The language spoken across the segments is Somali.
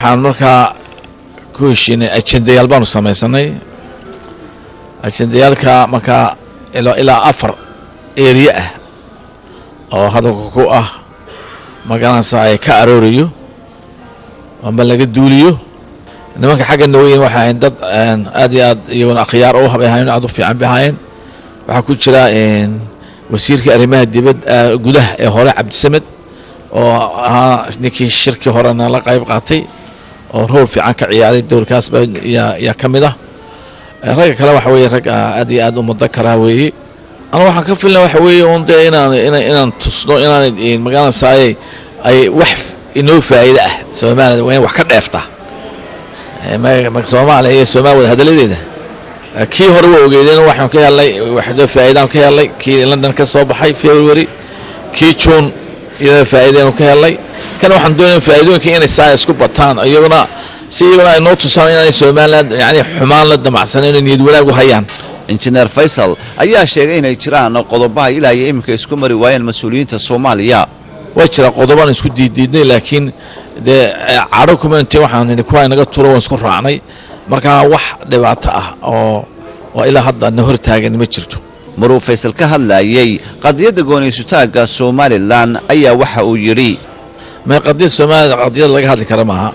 Waxaan markaa ku heshiinay, ajendayaal baanu samaysanay. Ajendayaalka markaa ilaa afar area ah oo hadalka ku ah, magaranaysa, ay ka aroorayo ama laga duuliyo. Nimanka xagga nooyin waxay ahayn dad aad iyo aad iyaguna akhyaar u bay ahayen, aad u fiican bay ahaayeen. Waxaa ku jira wasiirka arrimaha dibad gudaha ee hore, Cabdisamed, oo ahaa ninkii shirkii horena la qayb qaatay oo role fiican ka ciyaaray dowlkaas ba yaa ka mid ah. Ragga kale waxa weeye rag aad iyo aad u mudakara weeye. Ana waxaan ka filna waxa weeye un dee inaan tusno inaan magaranaysaay ay wax inoo faa'iide ah. Soomaaliya waa in wax ka dheefta Soomaaliya iyo Soomaaliya wada hadalladeeda. Kii hore waa ogeydeen, waxaan ka helnay waxdoo faa'iidaan ka helnay kii London ka soo baxay February, kii June iyadoo faa'iideenu ka helnay. Kan waxaan doonaya faa'iidooyinka inay saa isku bataan, iyaguna si iyaguna ay noo tusaan inaanay Somaliland yani xumaan la damacsanayn, inay niyad wanaag u hayaan. Injineer Faysal ayaa sheegay inay jiraan qodobaha ilaa iyo iminka isku mari waayeen mas-uuliyiinta Soomaaliya. Way jiraan qodobaan isku diiddiidnay, laakiin dee cadho kuma intee waxaan nidhi kuwa inaga turo, waan isku raacnay. Marka wax dhibaato ah oo ilaa hadda na hor taagan ma jirto. Maruu Faysal ka hadlaayey qadiyadda gooniysutaagga Somalilan ayaa waxa uu yidhi: May, qadiyad Somaliland qadiyad laga hadli kara maaha.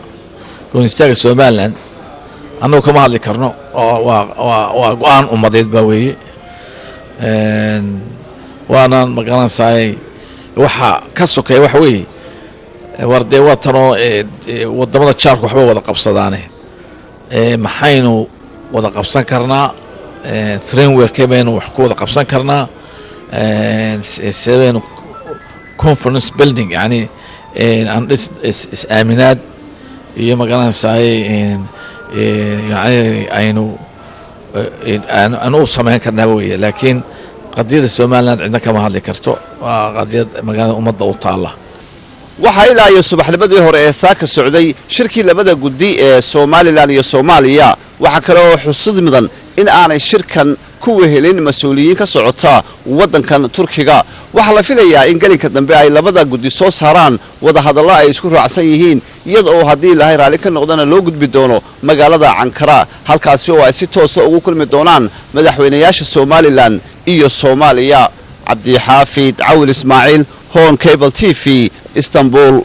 Gooniystaaga Somaliland annagu kama hadli karno, oo waa go-aan ummadeed baa weeye. Waana magaranaysaay waxa ka sokeeya waxa weeye, war dee waa tanoo waddamada jaarku waxba wada qabsadaane, maxaynu wada qabsan karnaa? Framework baynu wax ku wada qabsan karnaa? Sidee baynu confidence building, yani aan dhis is-aaminaad iyo magaranaysaay yani aynu aan u samayn karnaa weye. Laakiin qadiyadda Somaliland cidna kama hadli karto, waa qadiyad magaalada ummadda u taalla. Waxaa ilaa iyo subaxnimadii hore ee saaka socday shirkii labada guddi ee Somalilan iyo Soomaaliya. Waxaa kale oo xusud mudan in aanay shirkan ku wehelin mas-uuliyiin ka socota waddankan Turkiga. Waxaa la filayaa in gelinka dambe ay labada guddi soo saaraan wadahadallo ay isku raacsan yihiin, iyada oo haddii Ilaahay raalli ka noqdana loo gudbi doono magaalada Cankara, halkaasi oo ay si toosa ugu kulmi doonaan madaxweynayaasha Somalilan iyo Soomaaliya. Cabdixaafid Cawil Ismaaciil, Horn Cable TV, Istanbul.